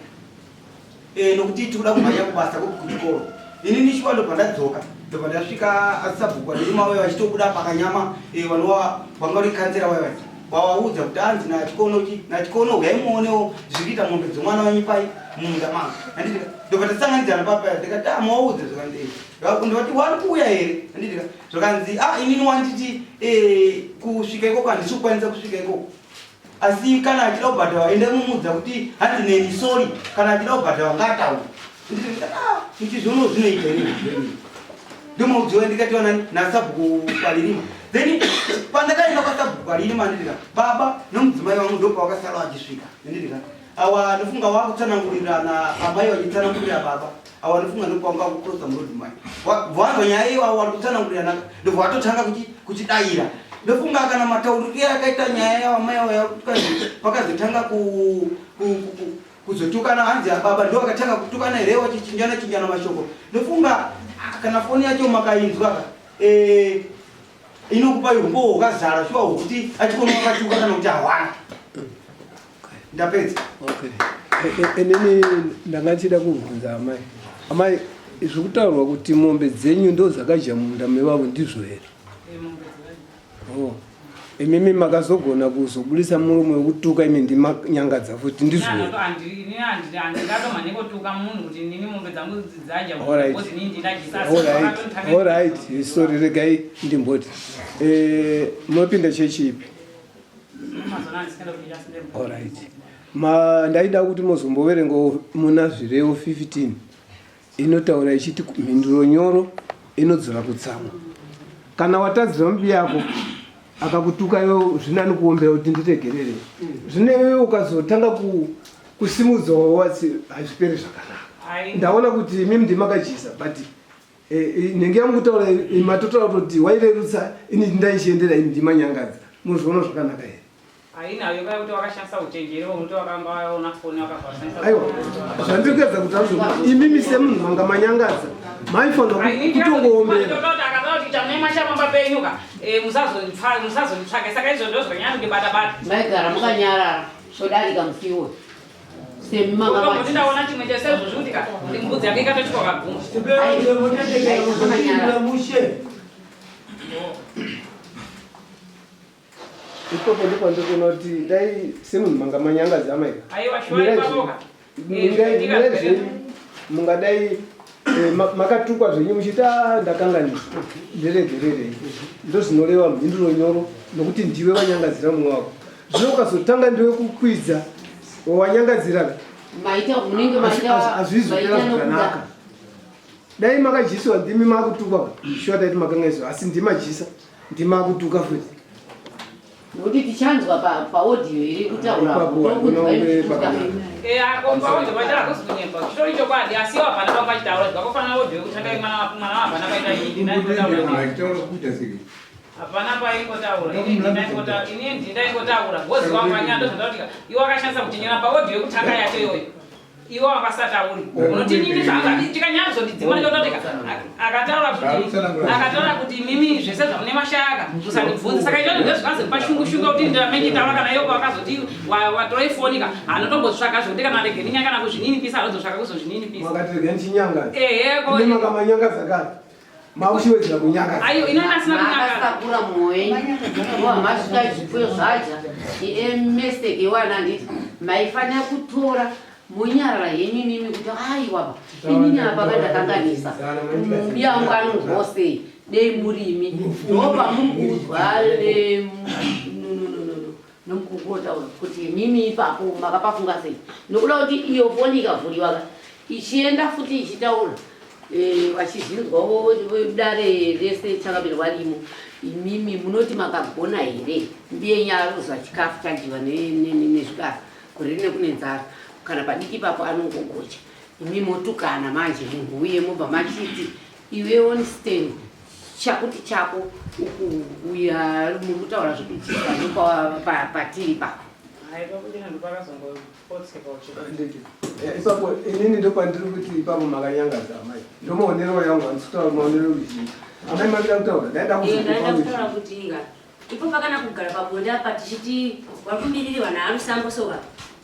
Eh, nokuti tikuda kumhanya kubasa kuchikoro ini nishuwa ndobva ndadzoka ndobva ndasvika asabhuku vanorima vaya vachitobuda pakanyama eh, vanova vanga vari kansera vaya vaya vawaudza kuti anzi nachikono chi nachikono huyai muonewo zviri kuita mombe dzomwana wenyu pai mumunda mangu handiti ndobva tasanganidzana papa ndikati ah mawaudza zvakanzi eh. ndovati wari kuuya here handiti zvakanzi ah inini wanditi eh, kusvika ikoko handisi kukwanisa kusvika ikoko Asi kana achida kubhadharwa enda mumuudza kuti hanzi neni sorry kana achida kubhadharwa ngaataure. Ndikati ah muchizviono zvinoita here izvi. Ndomaudziwa ndikati wanani nasabhuku kwaririma. Then pandakaenda kwasabhuku kwaririma ndikati baba nomudzimai wangu ndopawakasara vachisvika. Ndikati awa ndofunga wakutsanangurirana amai vachitsanangurira baba awa ndofunga ndopawanga kucrossa muroad mai vanzwa nyaya iyo awa kutsanangurirana ndobva watotanga kuchidaira ndofunga kana matauriro akaita nyaya yawamai awa pakazotanga kuzotukana hanzi ababa ndo akatanga kutukana here wachichinjana chinjana mashoko ndofunga ah, kana foni yacho makainzwa eh, inokupa umbowo hwakazara shuwa hwekuti achikona wakatuka kana kuti hawana ndapedza okay inini ndanga ndichida kubvunza amai amai zviri kutaurwa kuti mombe dzenyu ndo dzakadya mumunda mevavo ndizvo here oh. imimi makazogona kuzobudisa muromo wekutuka imi ndimanyangadza futi ndizvo Alright, sorry regai ndimboti eh, munopinda chechi ipi Alright. Ma ndaida kuti muzomboverenga muna Zvirevo 15 inotaura ichiti mhinduro nyoro inodzora kutsamwa. Kana watadzira mubi yako Akakutuka iwe zvinani kuombera kuti nditegerere. Zvino iwewe ukazotanga kusimudzawo watsi hazviperi zvakanaka. Ndaona kuti imimi ndimakajisa but eh, eh, nenge yamukutaura eh, matotaura kutoti wairerutsa ini ndaichiendera ini ndimanyangadza. Muzviona zvakanaka here? Hainayo kaya kuti wakashandisa uchenjeri wekuti wakanga waona foni wakabva washandisa. Aiwa, zvandiri kuedza kutaura zvokuti imimi semunhu manga manyangadza maifanira kutongoomera. Akataura kuti chamai mashamba penyu ka eh, musazonditsvake saka izvo ndozvakanyanya kundibata bata. Maigara mukanyarara zvodarika musi iwoyo. Semi manga Kuti ndaona chimwe chesezvo zvikuti ka kuti mbudzi yake ikatotyoka kagumbo. Ipapo ndipo ndikuona kuti dai semunhu manga manyangadza amai. Aiwa shuwa ipapo ka. Mirai zvenyu mungadai eh, makatukwa zvenyu muchiti ah, ndakanganisa ndiregererei ndozvinoreva mhinduro nyoro nokuti ndiwe wanyangadzira mumwe wako zvino ukazotanga ndiwe kukwidza wanyangadzira maita munenge maita hazvizopera zvakanaka dai makadyisiwa ndimi makutukwa shuwa taiti makanganiswa asi ndimajisa Ndimakutuka futi. Nokuti tichanzwa pa paaudio iri kutaura Ipapo hakuna umwe pakanaka. Eh, ako paaudio pacho hakusi kunyepa. Chitori chokwadi asi iwo hapana panga pachitaura zvakafanana audio yekutanga yemwana wa- mwana wahapana paita iyi ndindaingotaura. Achitaura kuita sei? Hapana paingotaura. Ini ndindaingotaura. Ini ndindaingotaura. Gozi wangu anyaya ndozvandautika. Iwo akashandisa kuchinyora paaudio yekutanga yacho iyoyo. Iwe wakasatauri unoti nini zvanga tikanyazondidzima ndototeka akataura kuti akataura kuti mimi zvese zvamune mashaka musandibvunze saka izvozvo ndozvikazi pashungu shungu kuti ndamenyitaura kana iwo wakazoti watorai foni ka anotombotsvaka zvekuti kana regeni nyanga kana kuzvininipisa anozotsvaka kuzozvininipisa Makati regeni chinyangadza. Ehe, ko- Imi makamanyangadza kare. Makuchiwedzera kunyangadza. Ayo ino asina kunyangadza. Makasakura mwoyo wenyu wamasvika zvipfuyo zvaja mistake yewana handiti maifanira kutora monyarara henyu imimi kuti aiwa inini apa kandakanganisa mubiyangu anonzwawo sei dei murimi ndopamuri kuudzwa nomukukotaura kuti imimi ipapo makapafunga sei nokuda kuti iyo foni ikavhuriwa ka ichienda futi ichitaura eh, vachizvinzwawo dare rese changamire varimo imimi munoti makagona here mbiyenyu aruza chikafu chadyiwa nezvikara Gore rine kune nzara kana padiki ipapo anongogocha imi motukana manje munhu uye mobva machiti iwe on stand chakuti chako ukuuya muri kutaura zvekuchisa ndopatiri papo ipapo inini ndopandiri kuti ipapo makanyangadza amai ndomaonero yangu handisi kutaura maonero ruzhinji amai makuda kutaura ndaida kutaura kuti inga Ipo pakana kugara pabonde apa tichiti wakumiririrwa naarusambo soka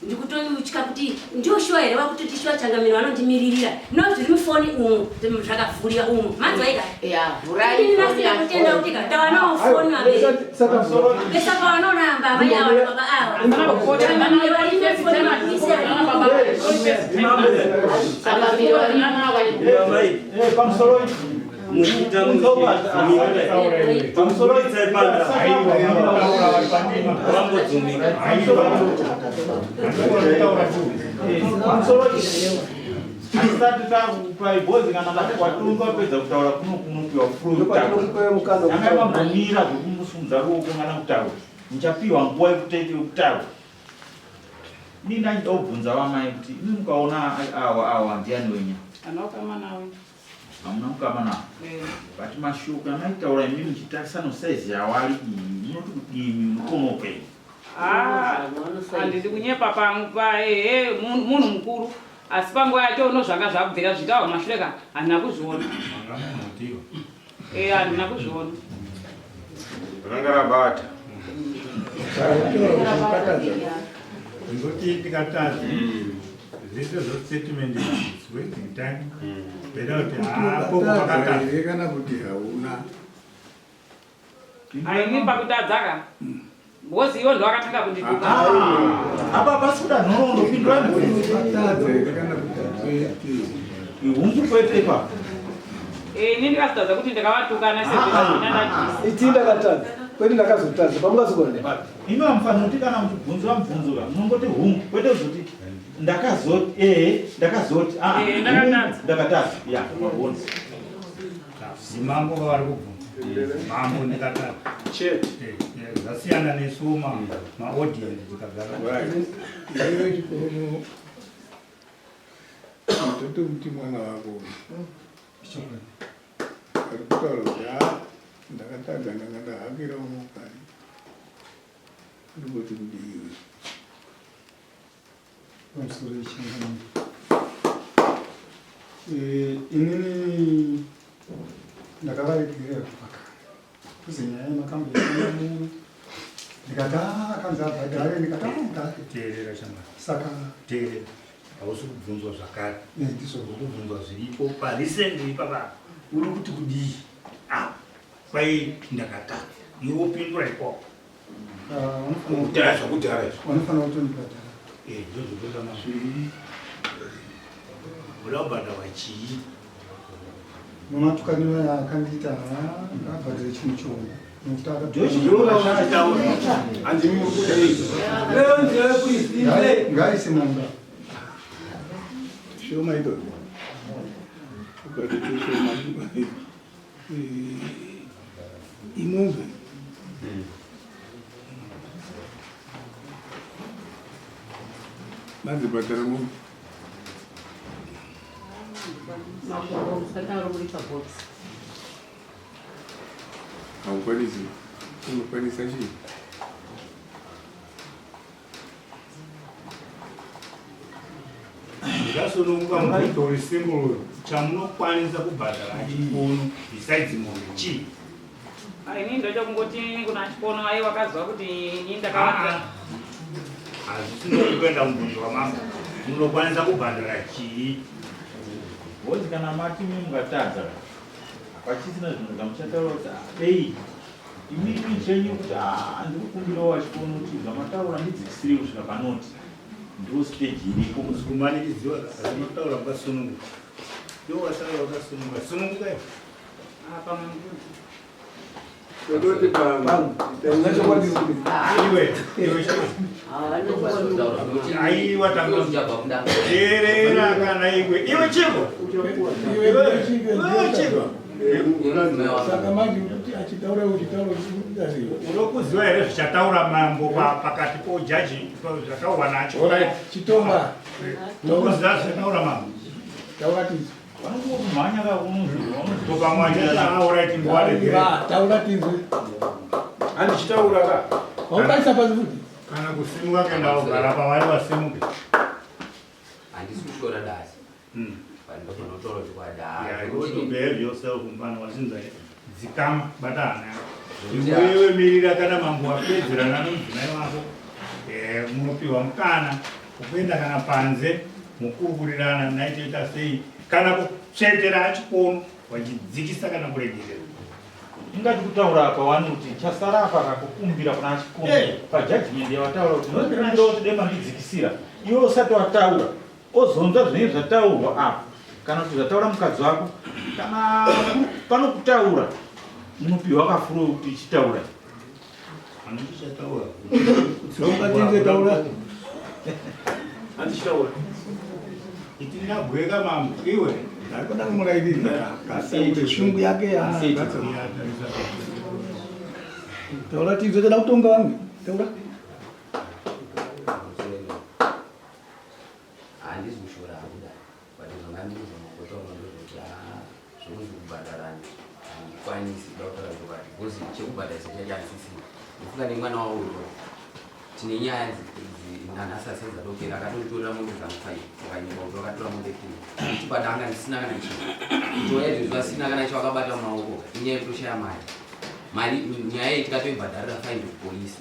ndikutotya kuti ndiwo shuwa here wakutoti shuwa changamiro vanondimiririra no zviri mufoni umu zvakavhurika umu manzwa ika inasira kutenda kuti ka tawanawo foni vabereki saka vanoona amai ava nababa ava changamiro varime foni makuise Pamusoro Asati takupai bhozi kana watunga wapedza kutaura kuno kunopiwa furutanga mambomira zvekumusumudza ruoko kana kutaura muchapiwa nguva yekutete yekutaura ini ndachida kubvunza vamai kuti imi mukaona awa awa ndiani wenya Hamuna mukama navo. Eh. But mashoko amaitaura imi muchitarisa no size yawari iyi munoti kudii mukono kwenyu? Ah, handidi kunyepa pa ehe munhu mukuru asi panguva yacho uno zvanga zvakubvira zvitawa kumashure ka handina kuzviona. Eh, handina kuzviona. Ranga rabata. Ndoti ndikatadza. Zvese zvo statement is wasting time. Better kuti hapo pakatadza. Here kana kuti hauna. Aini pakutadza ka. Because iwo ndo akatanga kundituka. Apa pasi kuda nhoroondo pindura mubvunzo. Atadza here kana kuti kwete. Hungu kwete ipapo. Eh, ini ndikazotadza kuti ndakavatuka nasezvandajisa. Iti ndakatadza. Kwete ndakazotadza pamukazogona nepapi. Imi hamufaniri kuti kana muchibvunzwa mubvunzo ka munongoti hungu kwete kuzoti ndakazoti ehe ndakazoti ah, Eh, ndakatadza. ndakatadza ya mabvunzo. Ndimambo vavari kubvunza. Mambo ndikatadza. Chete. Zvasiyana nesu maaudience tikagara. Iwewe chikono totomuti mwana wako ari kutaura kuti ha ndakatadza ndanga ndahakira umokari ndikuti kudiiwe Pamusoro yechangamire. Eh, inini ndakavaregerera kubva kare kuzi nyaya yemakamboiaa muno ndikati ah, akanzi abhadhare ndikati ah, mudhare Teerera shamwari. Saka teerera. Hausi kubvunzwa zvakare. Eh, ndizvo. Uri kubvunzwa zviripo parecently ipapa. Uri kuti kudii? Ah, kwai ndakatadza. Iwe wopindura ikoko. Kudhara zvakudhara izvo. Vanofanira kutondibhadhara. Eh, ndozvotoda mazviri. Uda kubhadharwa chii? Mamatukaniro aya akandiita ngaabhadhare chinhu chiona. Nekuti Ngaise mumba. Shoma ito. Ukati shoma. Imombe. Manzi bhadhara mombe. Makumbo musadaro muri pabhokisi. Haukwanisi. Unokwanisa chii? Ndikasununguka mubvunzo uri simple uyu. Chamunokwanisa kubhadhara chikono besides mombe chii? Ini ndochokungoti kuna chikono aye wakaziva kuti ini ndakawanza. Hazvisina kuenda mubvunzo wamambo. Munokwanisa kubhadhara chii? Bhozi kana mati imi mungatadza hapachisina zvinhu zvamuchataura kuti ah, dei imimi chenyu kuti ah, ndiri kukumbirawo vachikono kuti zvamataura ndidzikisirei kusvika panoti ndo stage iripo. Kumanikidziwa unotaura wakasununguka. Iwe wasara wakasununguka. Sununguka iwe. Apa mubvunzo. Tototi pamwe. Iwe, iwe Aiwa tangaterera kana iwe. Iwe chiko. Iwe chiko. Saka manje kuti achitaura uchitaura uchitaura. Unokuziva here zvichataura mambo pakati pojaji zvataurwa nacho? Alright, chitonga. Unokuziva zvichataura mambo? Taura tizi. Vanongomhanya ka Alright, ngwaregere. Taura tizi. Handichitaura ka. Waukaisa pasi futi. Kana kusimuka kuenda kugara pavari vasimuke. Handisi kutyora dasi. Vanhu chokwadi. Yeah, you want to behave yourself mfana wazinza dzikama bata hana yako. Iwewe mirira kana mambo wapedzerana nomudzimai wako eh, munopiwa mukana wekuenda kana panze mokurukurirana naitoita sei kana kutsvetera achikono wachidzikisa kana kuregerera. Ingati kutaura apa wani kuti chasara apa kakukumbira kuna achikono pajudgment yawataura kuti ndinokumbira kuti dai mandidzikisira iwe usati wataura ozonzwa zvinenge zvataurwa apa kana kuti zvataura mukadzi wako kana panokutaura unopiwa kafuro kuti ichitaura Handichataura. Ungatinze taura. Handichitaura. Iti ndagweka mambo iwe. Ndakuda kumurairira. Kasaure shungu yake ya. Taura tizo toda kutonga vamwe. Taura. Handisi kushora hangu dai but zvanga ndikuzama kutaura ndozvekuti haa zvokunzi kubhadharana handikwanisi kuda kutaura chokwadi because chekubhadharisa chacho handisisina ndofunga nemwana wavo uyo tine nyaya nanhasi asati dzatopera akatonditorera mombe dzangu five akanyeba kuti wakatora mombe three kuti padanga ndisina kana chinhu kutoya izvezvi vasina kana chavakabata mumaoko inyaya yekutoshaya mari mari nyaya iyi tikatoibhadharira fine kupolisi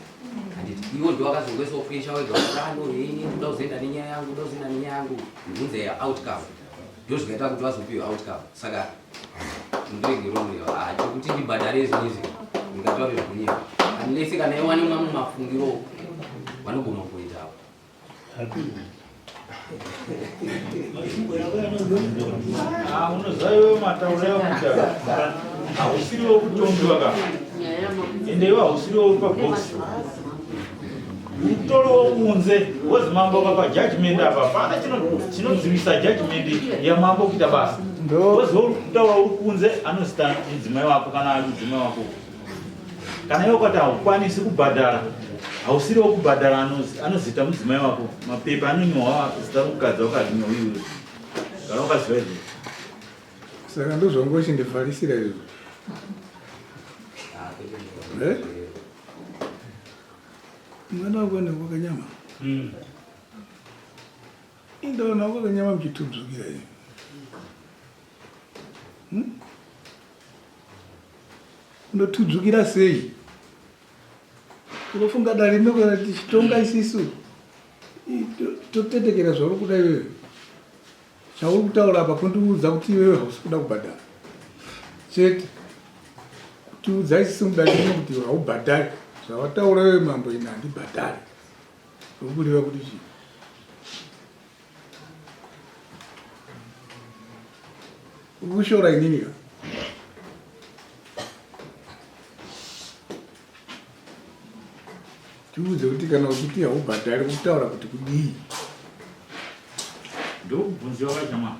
handiti iwo ndiwo akazongoisawo pressure wega kuti ah no ini ndoda kuzoenda nenyaya yangu ndoda kuzoenda nenyaya yangu ndibvunze outcome ndo zvikaita kuti vazopiwe outcome saka ndiregero mureva ah chekuti ndibhadhare izvi izvi ndingataure zvekunyepa unless kana iwane mamwe mafungiro vanogona kuitawo Ah, unoziva iwe matauriro amuita hausiriwo kutongiwa ka ende iwe hausiriwo pabhokisi mutoro wokunze wozi mambo akapa judgment apa pana chinodzivisa judgment yamambo kuita basa wozi uri kutaura uri kunze anozita mudzimai wako kana ari mudzimai wako. Kana iwe ukati haukwanisi kubhadhara, hausiri wokubhadhara anozita mudzimai wako. Mapepa anonyorwa zita romukadzi wako harinyorwi iwe. Gara wakaziva izvozvo. Saka ndozvanga uchindivharisira izvo. Eh? Mwana wako kwakanyama. Indaona kwakanyama muchitudzukira izvi. Unotudzukira sei? Unofunga dare rino kana tichitonga isisu totetekera zvauri kuda iwewe. Chauri kutaura apa kundiudza kuti iwewe hausi kuda kubhadhara. Chete. Kutiudza isisu mudare rino kuti haubhadhari. Zvawataura iwewe mambo ini handibhadhari. Uri kureva kuti chii? Uri kushora inini ka? Tiudze kuti kana uchiti haubhadhari kutaura kuti kudii? Ndokubvunziwa kachama.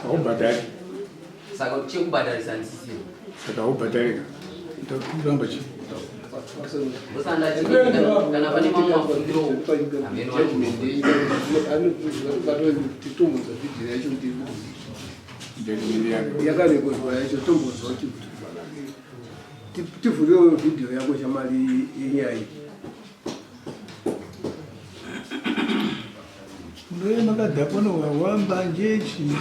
Haubhadhari. Saka chekubhadharisa ndisisina. Saka haubhadhari ka? Ndakuramba chii? Kana pane mamwe mafungiro yakarekodwa yacho tombonzwa kuti tivhurewo vhidhiyo yako shamari yenyaya iyi. Ndoye makadhakwa nohwahwa mbanje chi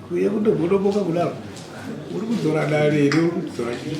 kuye kutogodoboka kudaro uri kudzora dare here uri kudzora chii?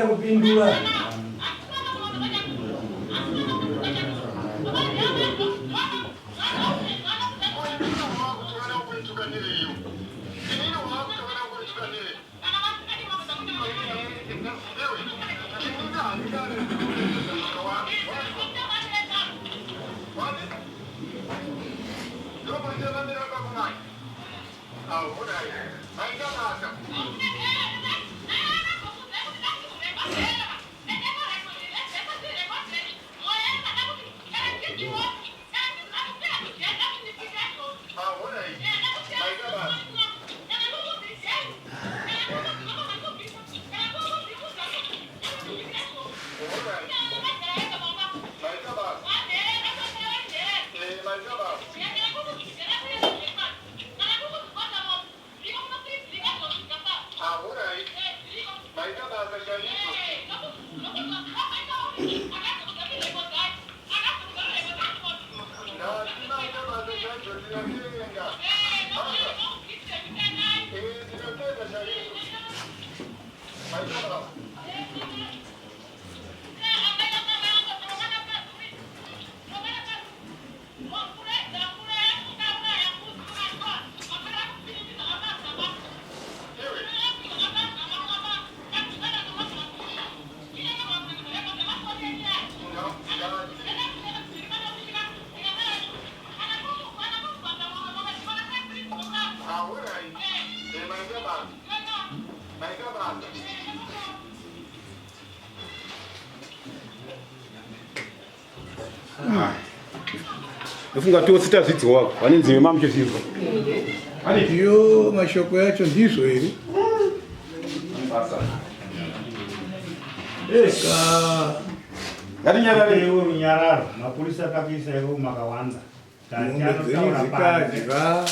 Kupindura. Ndofunga tose tazvidzwa wako vane nzeve mamuchizvinzwa. Iyo mashoko yacho ndizvo here? Ngatinyarare runyararo. Mapurisa akakuisa ivo makawanda. Mombe dzenyu dzikadya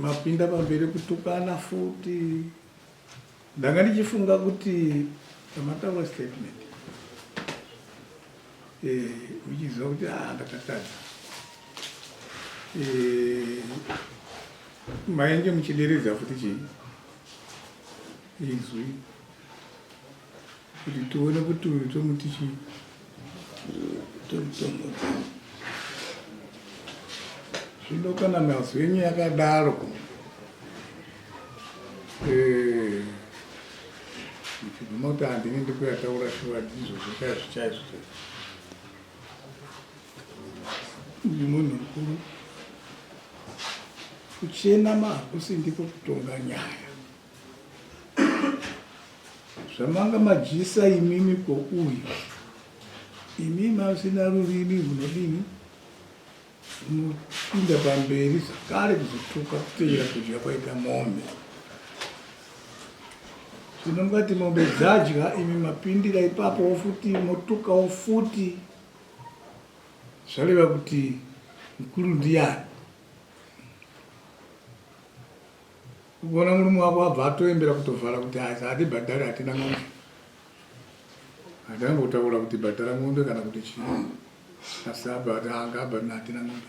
mapinda pamberi kutukana futi. Ndanga ndichifunga kuti pamataura statement eh, uchiziva kuti ah, ndakatadza eh, mainge muchideredza futi chii izwi kuti tione kuti uyu tomuti chii tomutomudza zvino kana mazwi enyu yakadaro eh, muchibvuma kuti handini ndikuyataura shuwa ndizvozvo chaizvo chaizvo chaizvo uyu munhu mukuru kuchenama hakusi ndiko kutonga nyaya zvamanga madyisa imimi ko uyu imi masina rurimi runodini runopinda pamberi zvakare kuzotuka kuteera kudya kwaita mombe zvino mukati mombe dzadya imi mapindira ipapowo futi motukawo futi zvareva kuti mukuru ndiyani Ukuona murume wako abva atoembera kutovhara kuti hatibhadhari hatina mombe. Hatambotaura kuti bhadhara mombe kana kuti chii. Asi abva ati anga abva hatina mombe.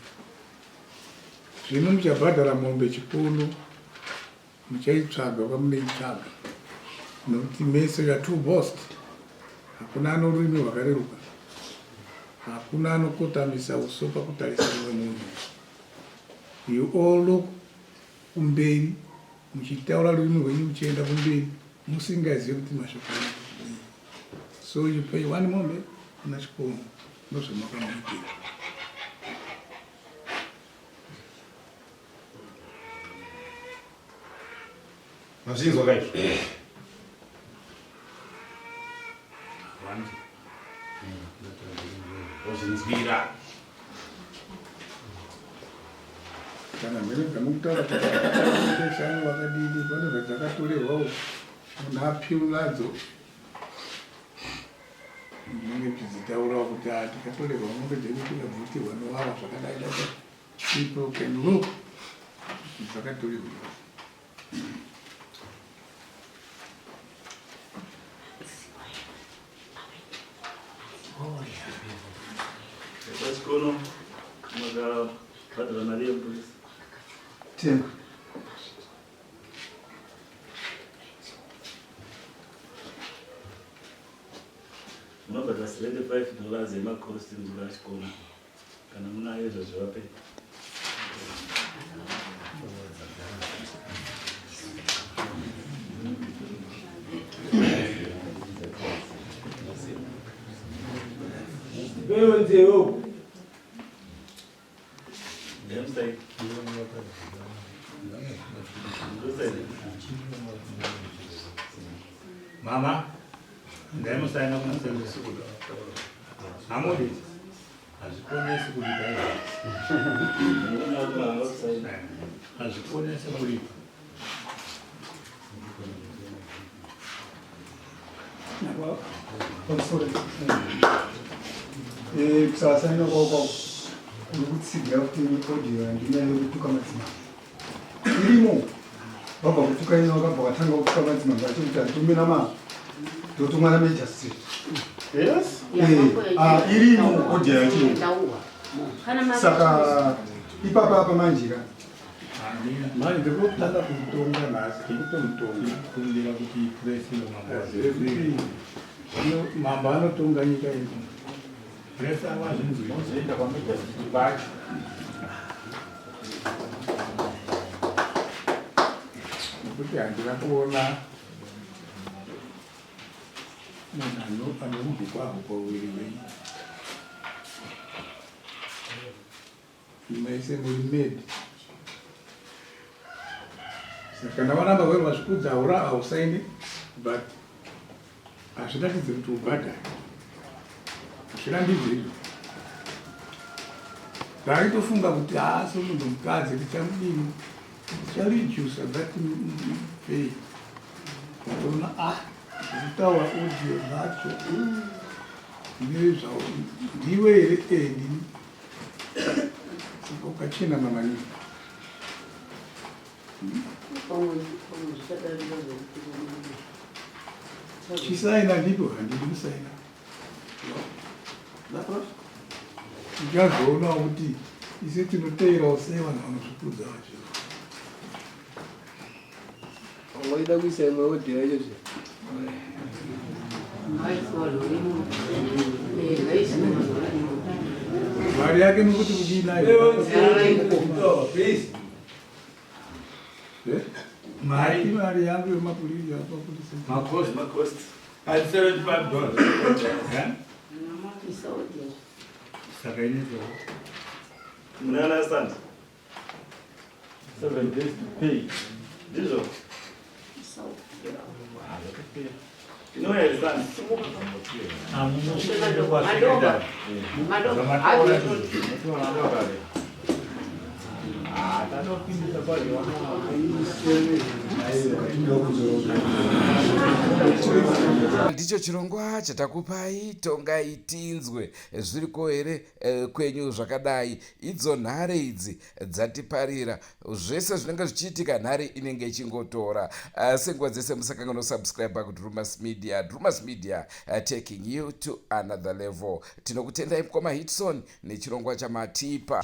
Zvino muchabhadhara mombe chikuru muchaitsvaga kwamunoitsvaga nokuti mese you are too bossed. Hakuna anorurimi rwakareruka. Hakuna anokotamisa uso pakutarisa mumwe munhu. You all look kumberi muchitaura rurimi rwenyu muchienda kumberi musingazive kuti mashoko angu kudii so you pay one mombe kuna chikomo ndozvamakamuitira Mazvinzwa kaizvo? Wazvinzwira. Kana mhene dzamukutaura kuti vakadini pane zvadzakatorerwawo munhu apiu nadzo. Munenge muchidzitaurawo kuti ah, tikatorerwa mombe dzedu tikabvutirwa novava zvakadai dai. People can look kuti dzakatorerwa. Vachikono makabhadhara mari yemupurisa. Tema. Munobhadhara 75 dollars yemacost mzukuru achikona. Kana munayo izvozvo vape. Wewe nzeo. Mama, ndaimusaina kuna service kuda. Hamudi. Hazvikonesi kuripa izvi. Hazvikonesi kuripa. Pamusoro. Eh, kusasaina kwako kwako uri kutsigira kuti audio yandinayo yekutuka madzimambo irimo vabva kutuka ino vakabva vatanga kutuka madzimambo acho kuti anditumira ma ndotumwa namajustreet Yes. Eh, ah, irimo audio yacho saka ipapa apa manjika Manje ndikutanga kumutonga nhasi, ndikutomutonga. Kumbira kuti press mambo. Zvekuti mambo anotonga nyika ino. Press avazvinzwi. Mozoenda kwamajustreet kwacho. Nekuti handina kuona munhu anohukwa hukwa wiri wenyu. Mese muri made. Saka kana varamba vari vazvikudza haura hausaini but hazviratidzi kuti ubhadhare. Hazvirambidzi izvo. Ndaitofunga kuti haa somunhu mukadzi ndichamudini ndicharedusa that pay. Ndatoona ah zvekutaura audio zvacho nezvao ndiwe here eh ndini. Saka ukachena maningi. Chisaina ndipo handidi kusaina. Tichazoonawo kuti ise tinoteerawo sei vanhu vanozvikudza vacho. Waida kuisa imwe audio yacho zve. Mari yake nokuti kudii nayo? Please. Eh? Mari. Mari yangu yemapurisa mapurisa. Macost. Macost. At 75 dollars. Eh? Saka inetwa. Muna understand? 7 days to pay. Ndizvo. Inouya here stand? Ndicho chirongwa chatakupai tongai tinzwe zviriko here eh, kwenyu zvakadai idzo nhare idzi dzatiparira zvese zvinenge zvichiitika nhare inenge ichingotora uh, senguva dzese musakanganwa subscribe kuDrumas Media. Drumas Media taking you to another level. Tinokutendai mukoma Hitson nechirongwa chamatipa.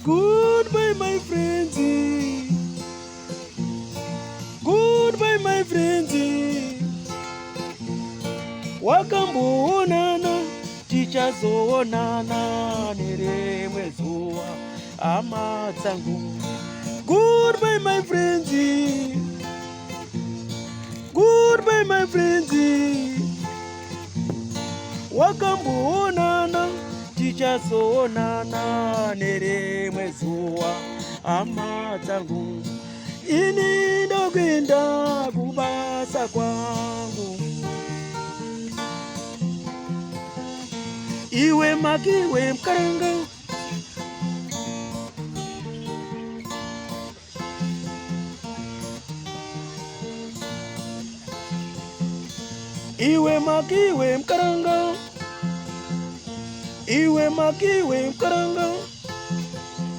Goodbye, my friends. Goodbye, my friends. Wakamboonana, tichazoonana nerimwe zuva, hama dzangu. Goodbye, my friends. Goodbye, my friends. Wakamboonana, tichazoonana nerimwe zuva, hama dzangu. Ini ndokuenda kubasa kwangu. Iwe makiwe mkaranga. Iwe makiwe mkaranga. Iwe makiwe mukaranga.